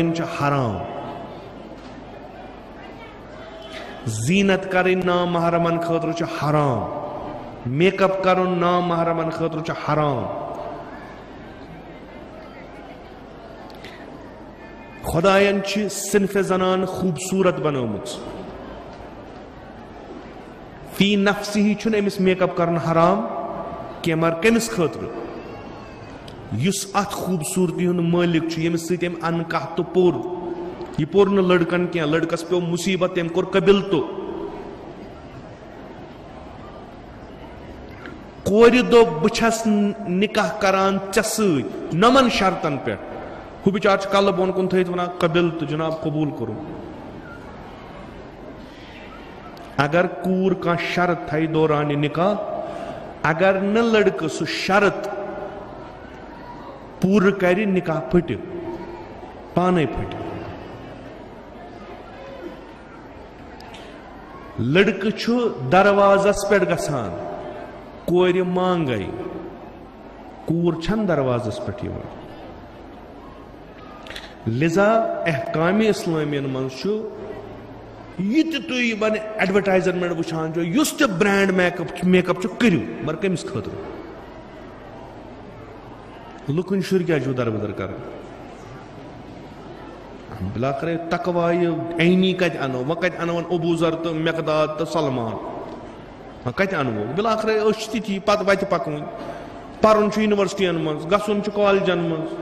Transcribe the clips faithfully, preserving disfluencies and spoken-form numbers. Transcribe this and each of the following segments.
کرٕنۍ چھِ حرام۔ زینت کرٕنۍ نامحرمن خٲطرٕ چھِ حرام۔ میک اپ کرُن نامحرمن خٲطرٕ چھِ حرام۔ خداین چھِ صنف زنان خوبصورت بنٲومٕژ۔ فی نفسہی چھُنہٕ أمِس میک اپ کرُن حرام کینٛہہ، مگر کٔمِس خٲطرٕ؟ یُس اتھ خوبصورتی ہُنٛد مٲلِک چھُ، ییٚمِس سۭتۍ أمۍ انکاہ تہٕ پوٚر۔ یہِ پوٚر نہٕ لڑکن کینٛہہ، لڑکس پیوٚو مصیبت، تٔمۍ کوٚر قبیلتہٕ۔ کورِ دوٚپ، "بہٕ چھَس ن-، نکاح کران ژےٚ سۭتۍ، نۄمن شرطن پٮ۪ٹھ۔" ہُہ بِچار چھُ کلہٕ بۄن کُن تھٲیِتھ ونان، "قبیلتہٕ جناب، قبوٗل کوٚرُم۔" اگر کوٗر کانٛہہ شرط تھایہِ دوران نکاح، اگر نہٕ لڑکہٕ سُہ شرط پوٗرٕ کرِ، نکاح پھٹہِ، پانے پھٹہِ۔ لڑکہٕ چھُ دروازس پٮ۪ٹھ گژھان، کورِ مانگے۔ کوٗر چھَنہٕ دروازس پٮ۪ٹھ یِوان۔ لذا احکام اسلامین منٛز چھُ یہِ تہِ تُہۍ یِمن ایڈورٹائزرمنٹ وٕچھان چھُ، یُس تہِ brand make up, make up چھُ، کٔرِو، مگر کٔمِس خٲطرٕ؟ لُکن شُرۍ کیٛازِ چھِو دربدر کران؟ بلاخرے تقوی عینی کتہِ انو؟ وۄنۍ کتہِ انون ابو ذر تہٕ مقداد تہٕ سلمان؟ وۄنۍ کتہِ انو؟ بلاخرے أسۍ چھِ تِتھی، پتہٕ وتہِ پکوٕنۍ۔ پرُن چھُ یونیورسٹین منٛز، گژھُن چھُ کالجن منٛز۔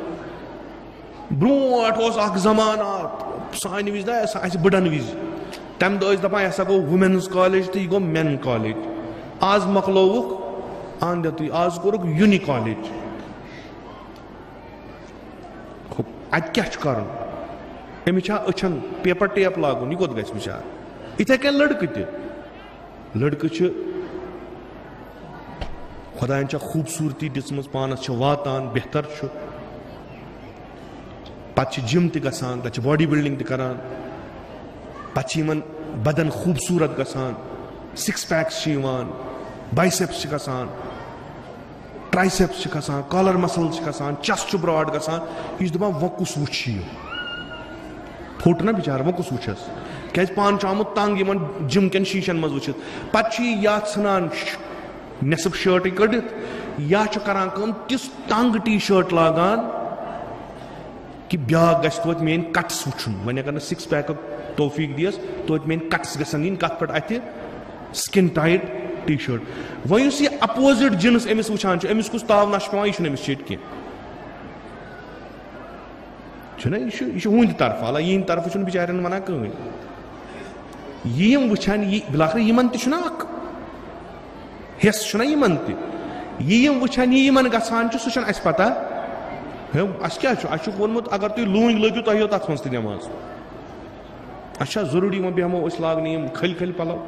برونٛٹھ اوس اکھ زمانہٕ، سانہِ وِزِ نہ، سا-، اسہِ بٕڈن وِزِ۔ تمہِ دۄہ ٲسۍ دپان، "یہِ ہسا گوٚو وومینز کالج تہٕ یہِ گوٚو مین کالج۔" آز مۄکلووُکھ، اہن دِ تُہۍ، آز کوٚرُکھ یوٗنی کالج۔ ہُہ، اتہِ کیٛاہ چھُ کرُن؟ أمِس چھا أچھن پیپر ٹیپ لاگُن؟ یہِ کوٚت گژھِ بِچارٕ؟ یِتھے کٔنۍ لڑکہٕ تہِ۔ لڑکہٕ چھِ، خۄدایَن چھےٚ خوٗبصوٗرتی دِژمٕژ، پانَس چھِ واتان، بہتر چھُ۔ پَتہٕ چھِ جِم تہِ گژھان، تَتہِ چھِ باڈی بِلڈِنٛگ تہِ کران۔ پَتہٕ چھِ یِمَن بدن خوٗبصوٗرت گژھان، سِکِس پیکٕس چھِ یِوان، بایسیپٕس چھِ گژھان، ٹرائسیپٕس چھِ کھسان، کالر مسلز چھِ کھسان، چیسٹ چھُ براڈ گژھان۔ یہِ چھُ دَپان، "وۄنۍ کُس وٕچھِ یہِ؟" پھوٚٹ نہ بِچارٕ، وۄنۍ کُس وٕچھس؟ کیٛازِ پانہٕ چھُ آمُت تنگ یِمن جِم کٮ۪ن شیٖشن منٛز وٕچھِتھ۔ پتہٕ چھُ یہِ یا ژھٕنان ش-، نٮ۪صٕف شٲٹٕے کٔڑِتھ، یا چھُ کران کٲم، تِژھ تنگ ٹی شٲٹ لاگان کہِ بیٛاکھ گژھِ توتہِ میٲنۍ کٹس وٕچھُن۔ وۄنۍ اگر نہٕ سِکِس پیکُک توفیٖق دِیَس، توتہِ میٲنۍ کٹس گژھن یِنۍ کتھ پٮ۪ٹھ؟ اَتھِ سِکِن ٹایٹ ٹی شٲٹ۔ وۄنۍ یُس یہِ اپوزٹ جنس أمِس وٕچھان چھُ، أمِس کُس تاو نشہٕ پٮ۪وان، یہِ چھُنہٕ أمِس چیٖٹۍ کینٛہہ۔ چھُنہ، یہِ چھُ، یہِ چھُ ہُہٕنٛدِ طرفہٕ، حالانکہ یِہِنٛدِ طرفہٕ چھُنہٕ بِچارٮ۪ن وَنان کٕہٕنۍ۔ یہِ یِم وٕچھان، یہِ بِلاخٕر یِمن تہِ چھُنہ اکھ حِصہٕ، چھُنہ یِمن تہِ۔ یہِ یِم وٕچھان، یہِ یِمن گژھان چھُ، سُہ چھُنہٕ اَسہِ پتہ۔ ہے، اَسہِ کیٛاہ چھُ؟ اَسہِ چھُکھ ووٚنمُت، اگر تُہۍ لوٗنٛگۍ لٲگِو، تۄہہِ یِیو تَتھ منٛز تہِ نٮ۪ماز۔ اَسہِ چھا ضروٗری وۄنۍ بیٚہمو أسۍ لاگنہِ یِم کھٔلۍ کھٔلۍ پَلو؟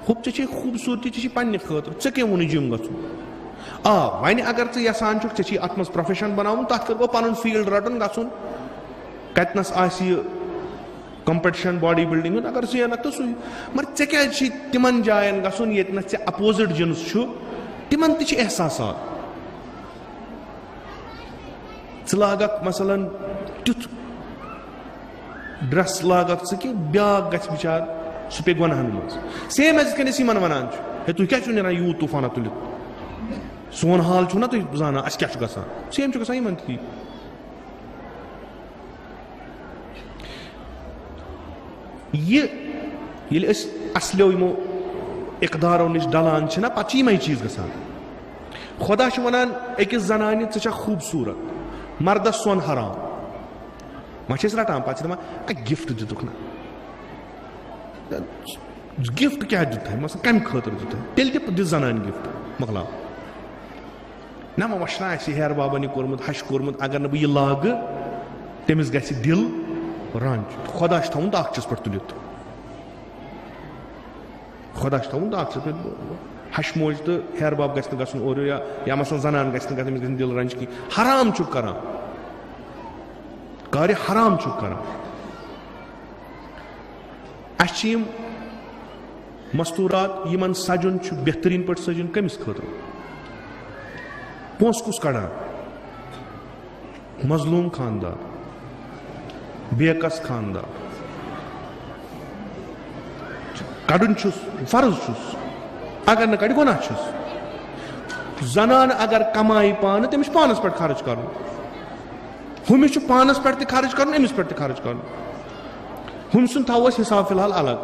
ہُپ، ژےٚ چھے خوٗبصوٗرتی، ژےٚ چھے پننہِ خٲطرٕ، ژےٚ کٔمۍ ووٚنُے جِم گژھُن؟ آ، وۄنۍ اگر ژٕ یژھان چھُکھ، ژےٚ چھے اَتھ منٛز پروفیشن بناوُن، تَتھ خٲطرٕ گوٚو پَنُن فیٖلڈ رَٹُن گژھُن، کَتِنَس آسہِ یہِ کمپٹیشن باڈی بلڈنگ ہُنٛد، اگر زینکھ تہٕ سُے۔ مگر ژےٚ کیٛازِ چھُے تِمن جاین گژھُن ییٚتہِ نَس ژےٚ اپوزٹ جنس چھُ، تِمن تہِ چھِ احساسات۔ ژٕ لاگکھ مثلاً تیُتھ ڈریس لاگکھ ژٕ کہِ بیٛاکھ گژھِ بِچار، سُہ پیٚیہِ گۄناہن منٛز۔ سیم ایز یِتھ کٔنۍ أسۍ یِمن ونان چھِ، "ہے، تُہۍ کیٛازِ چھِو نیران یوٗت طوٗفانہ تُلِتھ؟ سون حال چھُو نا تُہۍ زانان، اَسہِ کیٛاہ چھُ گژھان؟" سیم چھُ گژھان یِمن تہِ۔ یہِ، ییٚلہِ أسۍ اصلیو یِمو اقدارو نِش ڈلان چھِ نا، پتہٕ چھِ یِمے چیٖز گژھان۔ خۄدا چھُ ونان أکِس زنانہِ، "ژٕ چھکھ خوٗبصوٗرت"، مردس سۄن حرام۔ وۄنۍ چھِ أسۍ رٹان، پتہٕ چھِ دپان، "اے، گفٹ دِتُکھ نا، گفٹ کیٛاہ دیُت تۄہہِ؟ مثلاً کمہِ خٲطرٕ دیُت تۄہہِ؟ تیٚلہِ تہِ دِ زنانہِ گفٹ، مۄکلاو۔" نہ، وۄنۍ وۄنۍ چھُنہ اَسہِ ہیر بابن یہِ کوٚرمُت، ہَش کوٚرمُت، اگر نہٕ بہٕ یہِ لاگہٕ، تٔمِس گژھِ دِل رنج۔ خۄدا چھُ تھاوُن تہٕ اکھ چیٖز پٮ۪ٹھ تُلِتھ۔ خۄدا چھُ تھاوُن تہٕ اکھ چیٖز پٮ۪ٹھ۔ ہَش موج تہٕ ہیر باب گژھِ نہٕ گژھُن اورٕ یورٕ، یا، یا مثلاً زنان گژھِ نہٕ گژھُن، تٔمِس گژھِ نہٕ دِل رنج کِہیٖنۍ۔ حرام چھُکھ کران۔ کارِ حرام چھُکھ کران۔ اَسہِ چھِ یِم مستوٗرات، یِمن سجُن چھُ بہتریٖن پٲٹھۍ سجُن کٔمِس خٲطرٕ؟ پونٛسہٕ کُس کڑان؟ مظلوم خاندار، بیکس خاندار کڑُن چھُس، فرض چھُس، اگر نہٕ کڑِ، گۄناہ چھُس۔ زنان اگر کمایہِ پانہٕ، تٔمِس چھُ پانس پٮ۪ٹھ خرٕچ کرُن۔ ہُمِس چھُ پانس پٮ۪ٹھ تہِ خرٕچ کرُن، أمِس پٮ۪ٹھ تہِ خرٕچ کرُن۔ ہُمۍ سُنٛد تھاوو أسۍ حساب فی الحال الگ۔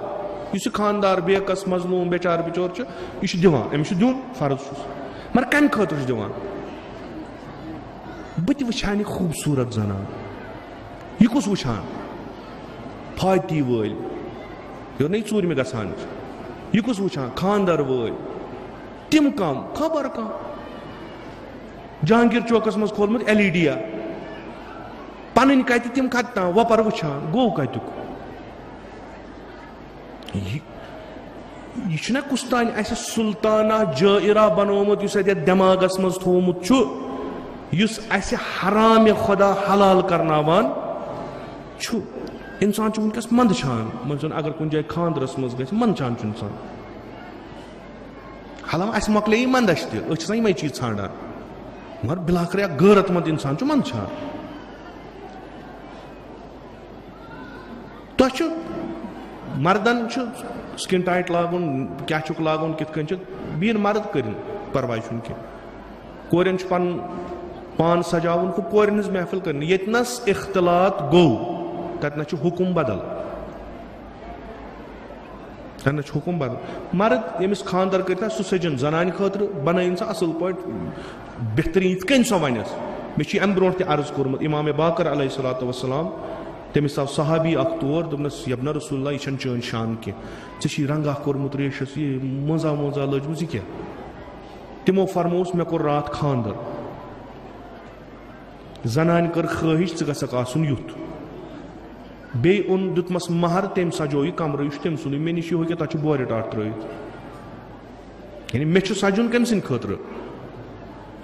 یُس یہِ خاندار، بیکس، مظلوم، بیچار بچور چھُ، یہِ چھُ دِوان، أمِس چھُ دیُن، فرض چھُس۔ مگر کمہِ خٲطرٕ چھُ دِوان؟ بہٕ تہِ وٕچھان یہِ خوٗبصوٗرت زنان۔ یہِ کُس وٕچھان؟ فاتی وٲلۍ، یور نہٕ یہِ ژوٗرمہِ گژھان چھِ۔ یہِ کُس وٕچھان؟ خاندر وٲلۍ۔ تِم کم؟ خبر کم۔ جہانگیر چوکس منٛز کھولمُت ایل ای ڈی۔ پنٕنۍ کتہِ، تِم کتہِ تام وۄپر وٕچھان، گوٚو کتیُک؟ یہِ، یہِ چھُنہ کُس تام اسہِ سلطانہ جٲئرہ بنومُت، یُس اتہِ دٮ۪ماغس منٛز تھومُت چھُ، یُس اسہِ حرامِ خدا حلال کرناوان چھُ۔ انسان چھُ وٕنکیٚس منٛدچھان، منٛزن اگر کُنہِ جایہِ خاندرس منٛز گژھِ، منٛدچھان چھُ انسان۔ حالانکہ اسہِ مۄکلے یہِ منٛدچھ تہِ، أسۍ چھِ آسان یِمے چیٖز ژھانڈان۔ مگر بلاخر اکھ غٲرت مند انسان چھُ منٛدچھان۔ تۄہہِ چھُ، مردن چھُ سکن ٹایٹ لاگُن، کیٛاہ چھُکھ لاگُن، کِتھ کٔنۍ چھُ، بِہِن مرد کٔرِن، پرواے چھُنہٕ کینٛہہ۔ کورٮ۪ن چھُ پنُن پان سجاوُن، ہُہ کورٮ۪ن ہٕنٛز محفل کٔرِن۔ ییٚتہِ نس اختلاط گوٚو، تتہِ نس چھُ حُکم بدل۔ تتہِ نس چھُ حُکم بدل۔ مرد ییٚمِس خاندر کٔرِتھ آسہِ، سُہ سجن زنانہِ خٲطرٕ، بنٲیِن سۄ اصل پٲٹھۍ، بہترین، یِتھ کٔنۍ سۄ ونٮ۪س۔ مےٚ چھُ یہِ امہِ برونٛٹھ تہِ عرض کوٚرمُت، امام باقر علیہ الصلوۃ والسلام، تٔمِس آو صحابی اکھ تور، دوٚپنس، "یبنہ رسول اللہ، یہِ چھنہٕ چٲنۍ شان کینٛہہ، ژےٚ چھُے رنگا کوٚرمُت ریشس، یہِ مونزا مونزا لٲجمٕژ، یہِ کیٛاہ؟" تِمو فرمووُس، "مےٚ کوٚر راتھ خاندر۔" زنانہِ کٔر خٲہِش، "ژٕ گژھکھ آسُن یُتھ۔" بیٚیہِ اوٚن، دیُتمس مہر، تٔمۍ سجوو یہِ کمرٕ، یہِ چھُ تٔمۍ سُنٛدُے، مےٚ نِش یہِ ہُہ کیٛاہ، تتھ چھُ بورِ ٹاٹھ ترٲوِتھ۔ یعنی مےٚ چھُ سجُن کٔمۍ سٕنٛدِ خٲطرٕ؟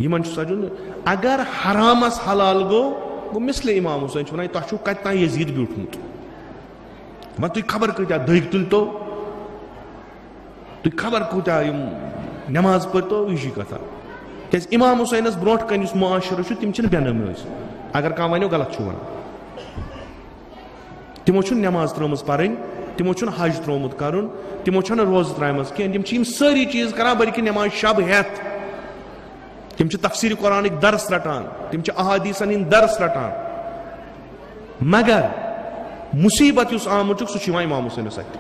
یِمن چھُ سجُن۔ اگر حرامس حلال گوٚو، گوٚو مثلِ امام حسین چھُ ونان، تۄہہِ چھُو کتہِ تام یزید بیوٗٹھمُت؟ وۄنۍ تُہۍ خبر کۭتیاہ دٔگۍ تُلتو، تُہۍ خبر کۭتیاہ یِم نماز پٔرتو، یہِ چھِ کتھا۔ کیازِ امام حسینس برونٛٹھ کنہِ یُس معاشرٕ چھُ، تِم چھِنہٕ بے نمٲز، اگر کانٛہہ ونیو، غلط چھُ ونان۔ تِمو چھُنہٕ نماز ترٲومٕژ پرٕنۍ، تِمو چھُنہٕ حج ترٛوومُت کرُن، تِمو چھَنہٕ روزٕ ترٛایمَژ کینٛہہ۔ تِم چھِ یِم سٲری چیٖز کران، بلکہِ نماز شب ہٮ۪تھ۔ تِم چھِ تفسیر قرآنٕکۍ درس رٹان، تِم چھِ احادیثن ہٕنٛدۍ درس رٹان۔ مگر مصیبت یُس آمُت چھُکھ، سُہ چھُ یِوان امام حسینس اَتھِ۔